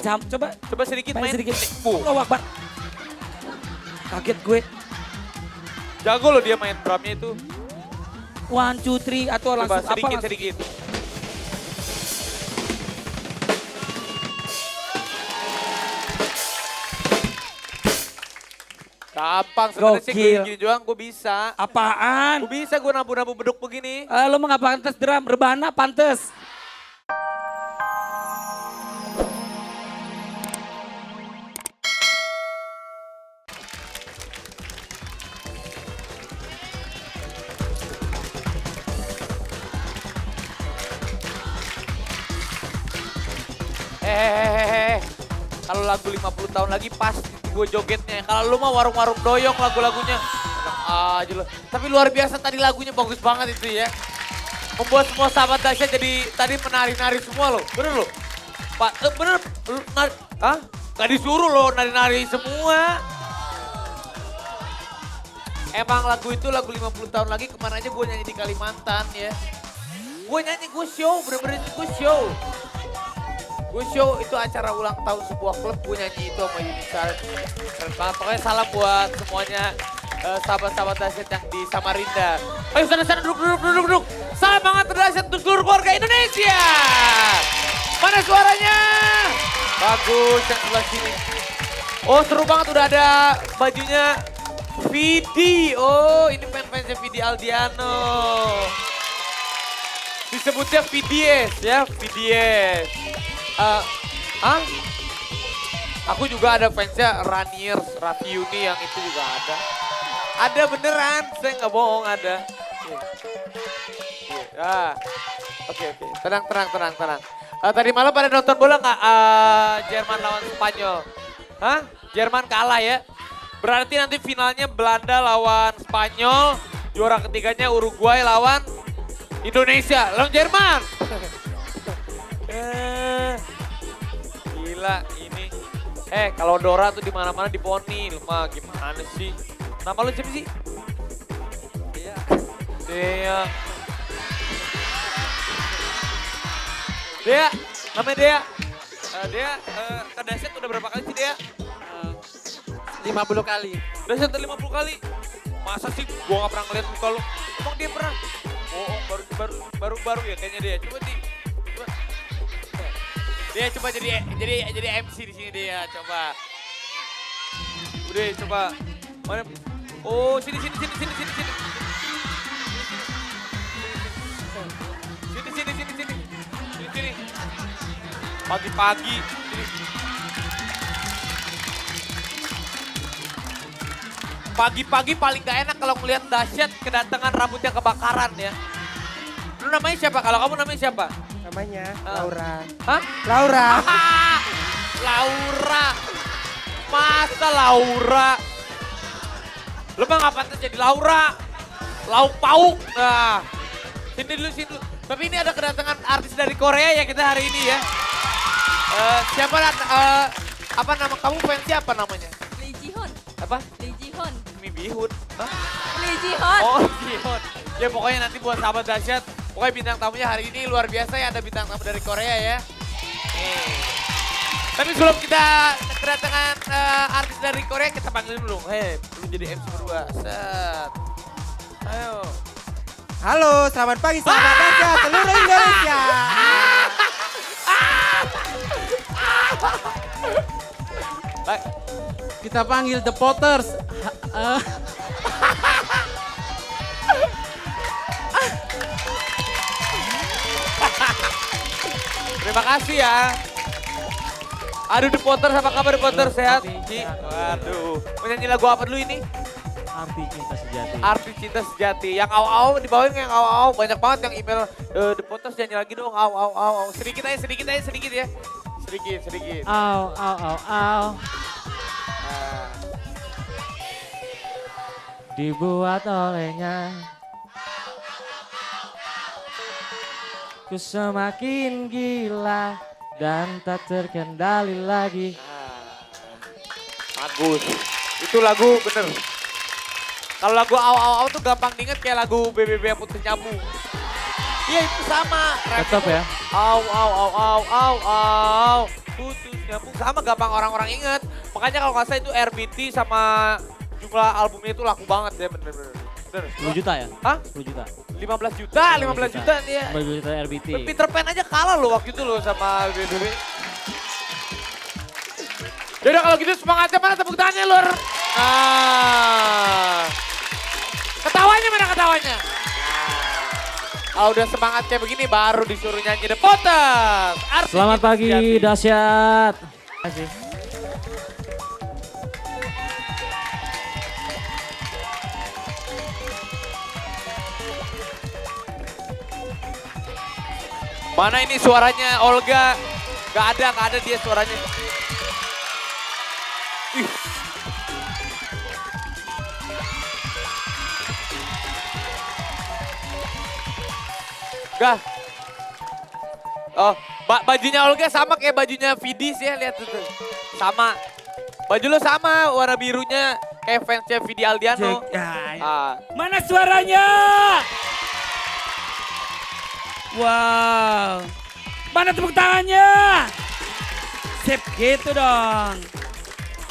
Coba. Coba sedikit Main main. sedikit. Buh. Allahu Akbar. Kaget gue. Jago loh dia main drumnya itu. 1, 2, 3 atau Coba langsung apa sedikit, langsung. sedikit. Gampang sebenarnya sih Gokil. gini doang gue bisa. Apaan? Gue bisa gue nabu-nabu beduk begini. Lo mah gak pantes drum, rebana pantes. Kalau lagu 50 tahun lagi pas gue jogetnya. Kalau lu mah warung-warung doyong lagu-lagunya. Enak aja lo. Tapi luar biasa tadi lagunya bagus banget itu ya. Membuat semua sahabat Dasya jadi tadi menari-nari semua loh. Bener loh. Bener. Lu nari, hah? Gak disuruh loh nari-nari semua. Emang lagu itu lagu 50 tahun lagi kemana aja gue nyanyi di Kalimantan ya. Gue nyanyi, gue show, bener-bener gue show. Gue show itu acara ulang tahun sebuah klub, gue nyanyi itu sama Yunisar. Keren banget, pokoknya salam buat semuanya sahabat-sahabat Dahsyat yang di Samarinda. Ayo sana-sana duduk. Salam banget terdahsyat untuk seluruh keluarga Indonesia. Mana suaranya? Bagus yang sebelah sini. Oh seru banget udah ada bajunya Vidi. Oh ini fans-fansnya Vidi Aldiano. Disebutnya VDS ya, VDS. Aku juga ada fansnya Raniers, Raffiuni yang itu juga ada. Ada beneran, saya nggak bohong ada. Oke. Tenang. Tadi malam pada nonton bola nggak? Jerman lawan Spanyol. Hah? Jerman kalah ya. Berarti nanti finalnya Belanda lawan Spanyol. Juara ketiganya Uruguay lawan Indonesia. Lawan Jerman. Gila ini. Kalau Dora tuh di mana-mana di poni. Lu mah gimana sih? Nama lu siapa sih? Dea, namanya Dea. Dea, ke Dahsyat udah berapa kali sih Dea? 50 kali. Dahsyat 50 kali? Masa sih gua gak pernah ngeliat muka lu? Emang dia pernah? Oh, baru ya kayaknya Dea. Coba Dia coba jadi MC di sini dia, coba. Udah, coba. Mana? Oh, sini. Sini. Pagi-pagi. Pagi-pagi paling gak enak kalau ngeliat Dahsyat kedatangan rambut yang kebakaran ya. Lu namanya siapa? Kalau kamu namanya siapa? Namanya Laura. Hah? Laura. Laura. Masa Laura? Lu mah gak pantas jadi Laura. Lauk pauk. Nah, sini dulu. Tapi ini ada kedatangan artis dari Korea ya kita hari ini ya. Siapa apa nama kamu fansnya apa namanya? Lee Ji-hoon. Apa? Lee Ji-hoon. Mi Bihun. Hah? Lee Ji-hoon. Oh, Bihun. Ya pokoknya nanti buat sahabat Dahsyat, pokoknya bintang tamunya hari ini luar biasa ya, ada bintang tamu dari Korea ya. Tapi sebelum kita kedatangan artis dari Korea, kita panggilin dulu. Lu jadi MC berdua. Set. Ayo. Halo, selamat pagi sahabat Dahsyat seluruh Indonesia. Baik. Kita panggil The Potters. Terima kasih ya. Aduh The Potters, apa kabar The Potters? Sehat? Waduh. Mau nyanyi lagu apa dulu ini? Arti cinta sejati. Arti cinta sejati. Yang au-au, dibawain yang au-au. Banyak banget yang email The Potters nyanyi lagi dong. Au-au. Sedikit ya. Sedikit. Au. Dibuat olehnya. Ku semakin gila dan tak terkendali lagi. Bagus. Itu lagu bener. Kalau lagu au-au tuh gampang diinget kayak lagu BBB yang putus nyambung. Iya itu sama. Tetap ya. Au, au, au, au, au, au. Putus nyambung sama gampang orang-orang inget. Makanya kalau nggak salah itu RBT sama jumlah albumnya itu laku banget ya bener-bener. 10 juta ya? Hah? 10 juta. 15 juta, 15 juta dia. 15 juta RBT. Peter Pan aja kalah loh waktu itu loh sama BBB. Yaudah kalau gitu semangatnya mana tepuk tangannya Lur. Nah. Ketawanya mana ketawanya? Kalau udah semangat kayak begini baru disuruh nyanyi The Potters. Selamat pagi, dahsyat. Terima kasih. Mana ini suaranya Olga? Gak ada dia suaranya. Ih. Gak. Oh, bajunya Olga sama kayak bajunya Vidis ya, lihat tuh. Sama. Baju lo sama, warna birunya kayak fansnya Vidi Aldiano. Ah. Mana suaranya? Wow. Mana tepuk tangannya? Sip gitu dong.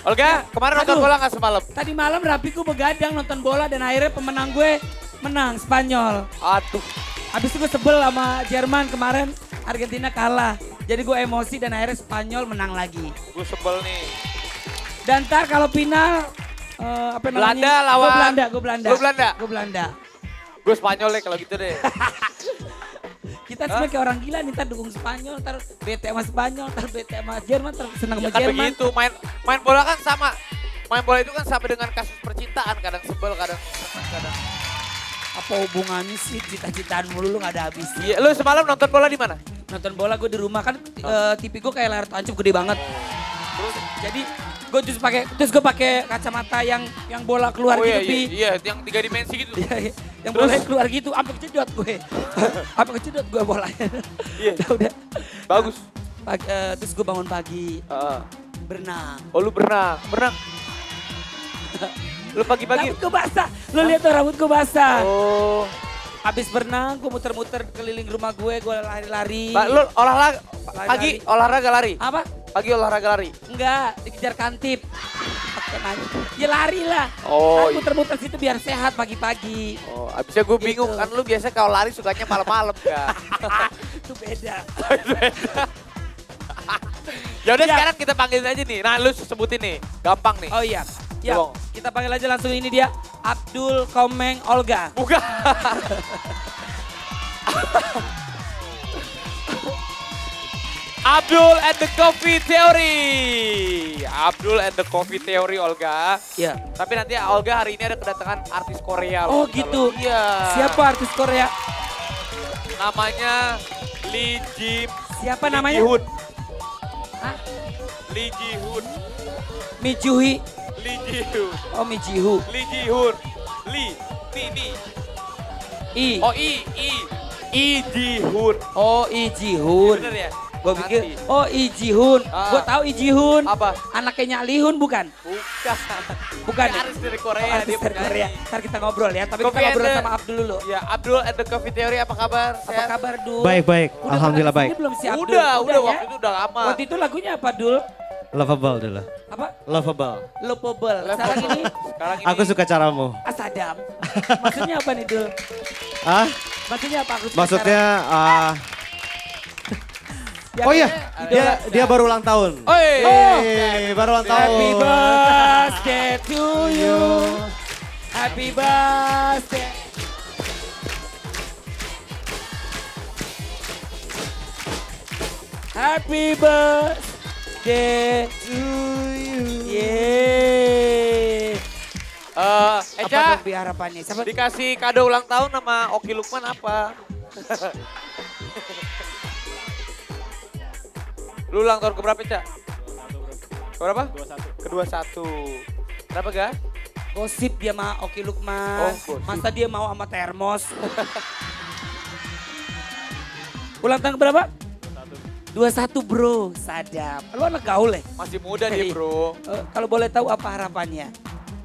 Olga, kemarin nonton Aduh. bola gak semalam? Tadi malam Rapiku begadang nonton bola dan akhirnya pemenang gue menang Spanyol. Aduh. Habis itu gue sebel sama Jerman kemarin Argentina kalah. Jadi gue emosi dan akhirnya Spanyol menang lagi. Gue sebel nih. Dan ntar kalau final apa namanya? Belanda lawan- Gue Belanda. Lu Belanda? Gue Belanda. Gue Spanyol deh kalau gitu deh. Kita semua kayak orang gila nih, ntar dukung Spanyol, ntar bete sama Spanyol, ntar bete sama Jerman, ntar senang Ya sama kan Jerman. begitu, main bola kan sama. Main bola itu kan sama dengan kasus percintaan, kadang sebel, kadang senang, kadang. Apa hubungannya sih cita-citaan mulu lu gak ada habis. Iya, lu semalam nonton bola di mana? Nonton bola gue di rumah kan TV gue kayak layar tancap gede banget. Terus jadi gue terus gue pakai kacamata yang bola keluar Oh gitu iya, Pi. iya, yang 3 dimensi gitu. Iya, yang Terus? bola keluar gitu, sampai kejedot gue. Sampai kejedot gue bolanya. Iya. Udah. Bagus. Terus gue bangun pagi, Heeh. berenang. Oh lu berenang. Lu pagi-pagi. Rambut gue basah, lu lihat tuh rambut gue basah. Oh. Habis berenang, gue muter-muter keliling rumah gue lari-lari. Lu olahraga Lari-lari. pagi olahraga lari. Apa? Pagi olahraga lari. Enggak, dikejar kantip. Ya lari lah. Oh, Kan muter-muter situ biar sehat pagi-pagi. Oh, abisnya gue bingung Gitu. kan lu biasa kalau lari sukanya malam-malam kan. Itu beda. Ya udah Ya. sekarang kita panggilin aja nih. Nah, lu sebutin nih. Gampang nih. Oh iya. Ya, Bong. kita panggil aja langsung ini dia. Abdul Komeng Olga. Bukan. Abdul and the Coffee Theory. Abdul and the Coffee Theory, Olga. Iya. Tapi nanti Olga hari ini ada kedatangan artis Korea. Oh loh. gitu. Iya. Siapa artis Korea? Namanya Lee Ji. Siapa Lee namanya? Ji-hoon. Hah? Lee Ji-hoon. Mi Juhi. Lee Ji-hoon. Oh Mi Jihu. Lee Ji-hoon. Lee. Ni. I. Oh I Ji-hoon. Oh I Ji-hoon. Bener ya? Gue pikir, Nanti. oh I Ji-hoon. Ah. Gue tahu I Ji-hoon. Apa? Anaknya Lee Hoon bukan? Bukan. Bukan. Dia artis dari Korea. Artis dia dari Korea. penyanyi. Ntar kita ngobrol ya. Tapi Coffee kita ngobrol and the- sama Abdul dulu. Ya, Abdul and the Coffee Theory apa kabar? Apa Sehat? kabar Dul? Baik. Udah Alhamdulillah pernah baik. kesini belum si Abdul? Udah, ya? waktu itu udah lama. Waktu itu lagunya apa Dul? Lovable dulu. Apa? Lovable. Lovable. Sekarang ini Sekarang ini Aku suka caramu. Asadam. Maksudnya apa nih Dul? Ah, Maksudnya apa? Aku suka maksudnya cara- oh iya, Idola. dia baru ulang tahun. Oi. Yeay, baru ulang tahun. Happy birthday to you. Happy birthday. Happy birthday to you. Yeay. Apa Eca, dong harapannya? Siapa? dikasih kado ulang tahun sama Oki Lukman apa? Lu ulang tahun keberapa, Ca? Keberapa? Kedua satu. Kenapa, Ga? Gosip dia sama Oki Lukman. Oh, gosip. Masa dia mau sama termos? Ulang tahun berapa? 21 bro, sadap. Lu anak gaul ya? Masih muda dia, bro. Kalau boleh tahu apa harapannya?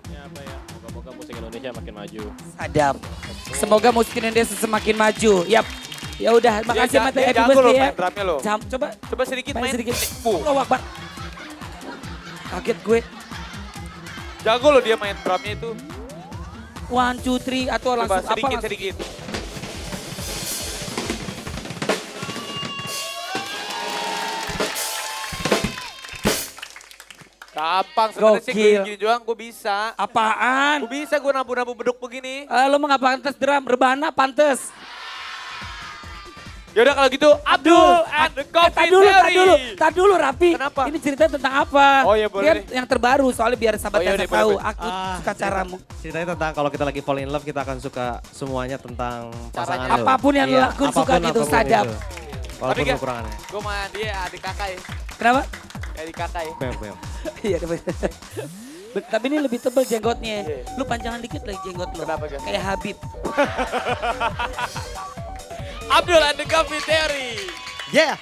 Ya apa ya, moga-moga musik Indonesia makin maju. Sadap. Semoga musik Indonesia semakin maju. Yap. Ya udah, makasih Dia Mata Happy jago Birthday loh ya. main drumnya loh. Coba Coba sedikit main main. sedikit. Buh. Allahu Akbar. Kaget gue. Jago loh dia main drumnya itu. 1, 2, 3 atau Coba langsung apa sedikit, langsung. sedikit. Gampang sebenarnya sih Gokil. gini doang gue bisa. Apaan? Gue bisa gue nabu-nabu beduk begini. Lo mau nggak pantes drum? Rebana pantes. Yaudah kalau gitu Abdul and the Coffee Theory. Tar dulu Rapi. Kenapa? Ini ceritanya tentang apa? Oh iya, boleh Biar deh. yang terbaru soalnya biar sahabat Oh iya, Dansa boleh, tahu. boleh. Aku suka caramu. Ceritanya tentang kalau kita lagi fall in love kita akan suka semuanya tentang pasangan lo. Apapun yang lo lakuin suka gitu, sadap. Walaupun Tapi kekurangannya. gue sama dia adik kakak ya. Kenapa? Adik kakak ya. Bem, bem. Iya, tapi ini lebih tebal jenggotnya. Iya. Lu panjangan dikit lagi jenggot lu. Kenapa, Gan? Kayak Habib. Abdul and the Coffee Theory. Yeah.